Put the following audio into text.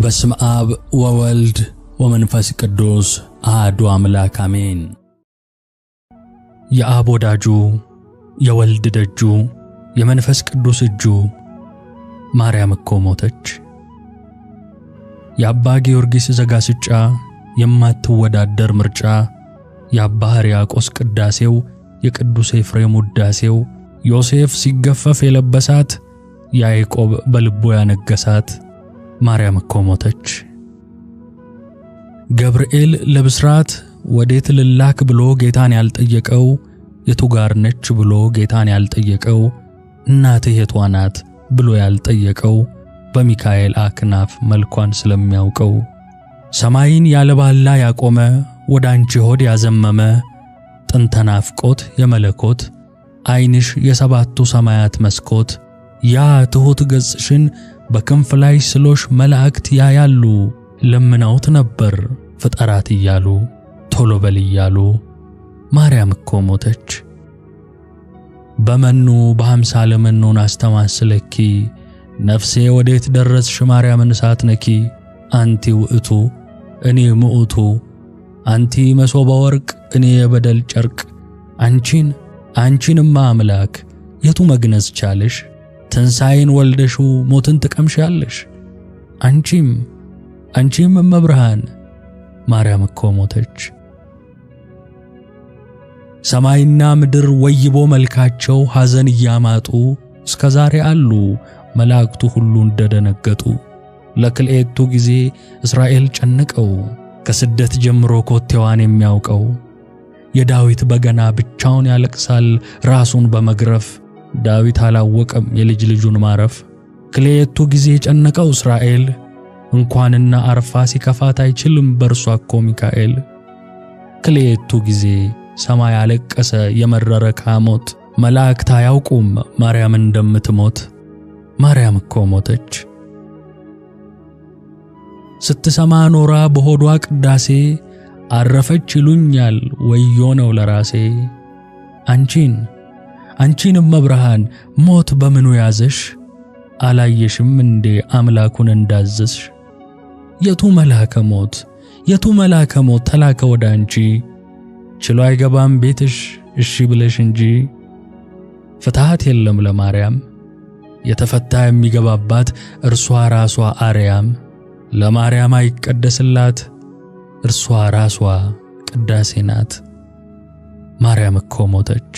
በስመ አብ ወወልድ ወመንፈስ ቅዱስ አሐዱ አምላክ አሜን። የአብ ወዳጁ የወልድ ደጁ የመንፈስ ቅዱስ እጁ ማርያም እኮ ሞተች። የአባ ጊዮርጊስ ዘጋስጫ የማትወዳደር ምርጫ፣ የአባ ሕርያቆስ ቅዳሴው የቅዱስ ኤፍሬም ውዳሴው፣ ዮሴፍ ሲገፈፍ የለበሳት ያዕቆብ በልቡ ያነገሳት ማርያም እኮ ሞተች። ገብርኤል ለብስራት ወዴት ልላክ ብሎ ጌታን ያልጠየቀው፣ የቱ ጋር ነች ብሎ ጌታን ያልጠየቀው፣ እናትህ የቷ ናት ብሎ ያልጠየቀው በሚካኤል አክናፍ መልኳን ስለሚያውቀው፣ ሰማይን ያለባላ ያቆመ ወደ አንቺ ሆድ ያዘመመ ጥንተ ናፍቆት የመለኮት ዓይንሽ የሰባቱ ሰማያት መስኮት፣ ያ ትሑት ገጽሽን በክንፍ ላይ ስሎሽ መላእክት ያያሉ፣ ለምነውት ነበር ፍጠራት እያሉ ቶሎ በል እያሉ ማርያም እኮ ሞተች። በመኑ በአምሳለ መኑን አስተማስለኪ ነፍሴ ወዴት ደረስሽ ማርያምን ሳትነኪ፣ አንቲ ውእቱ እኔ ምዑቱ፣ አንቲ መሶበ ወርቅ እኔ የበደል ጨርቅ፣ አንቺን አንቺንማ አምላክ የቱ መግነዝ ቻለሽ? ትንሣኤን ወልደሽው ሞትን ትቀምሻለሽ። አንቺም አንቺም እመብርሃን ማርያም እኮ ሞተች። ሰማይና ምድር ወይቦ መልካቸው ሐዘን እያማጡ እስከ ዛሬ አሉ መላእክቱ ሁሉ እንደደነገጡ። ለክልኤቱ ጊዜ እስራኤል ጨነቀው ከስደት ጀምሮ ኮቴዋን የሚያውቀው፣ የዳዊት በገና ብቻውን ያለቅሳል ራሱን በመግረፍ፣ ዳዊት አላወቀም የልጅ ልጁን ማረፍ። ክልኤቱ ጊዜ ጨነቀው እስራኤል እንኳንና አርፋ ሲከፋት አይችልም በእርሷ እኮ ሚካኤል። ክልኤቱ ጊዜ ሰማይ አለቀሰ የመረረ ካሞት፣ መላእክት አያውቁም ማርያም እንደምትሞት። ማርያም እኮ ሞተች። ስትሰማ ኖራ በሆዷ ቅዳሴ አረፈች ይሉኛል ወዮ ነው ለራሴ። አንቺን አንቺን እመብርሃን ሞት በምኑ ያዘሽ? አላየሽም እንዴ አምላኩን እንዳዘዝሽ? የቱ መልአከ ሞት የቱ መልአከ ሞት ተላከ ወደ አንቺ? ችሎ አይገባም ቤትሽ እሺ ብለሽ እንጂ። ፍትሐት የለም ለማርያም የተፈታ የሚገባባት እርሷ ራሷ አርያም። ለማርያም አይቀደስላት እርሷ ራሷ ቅዳሴ ናት። ማርያም እኮ ሞተች።